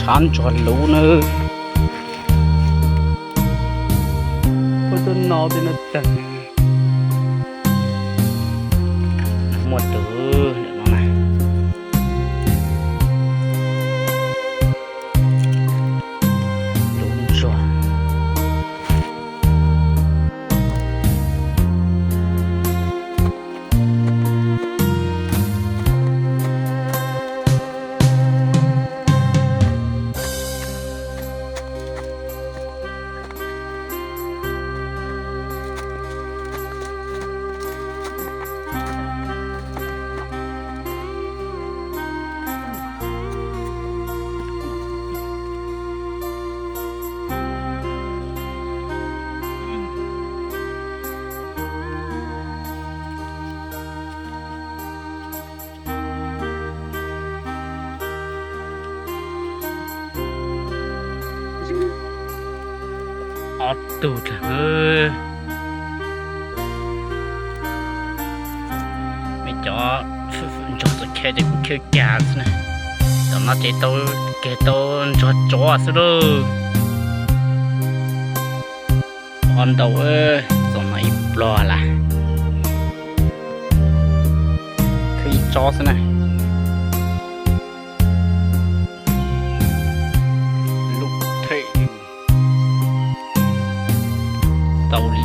Qab ntsuag luv na. Puag tuaj no tej no tag. Muaj tus no na. Luv ntsuag. Ob tug dlawg. Mej cov ntsuag txom khe ces kuv khawb kag xwb na. Tam no ces tau, kag tau ntsuag tsov xwb lauj. Ob ntau, txom no ib pluag las. Khawb ib tsob xwb na. Lub them tau li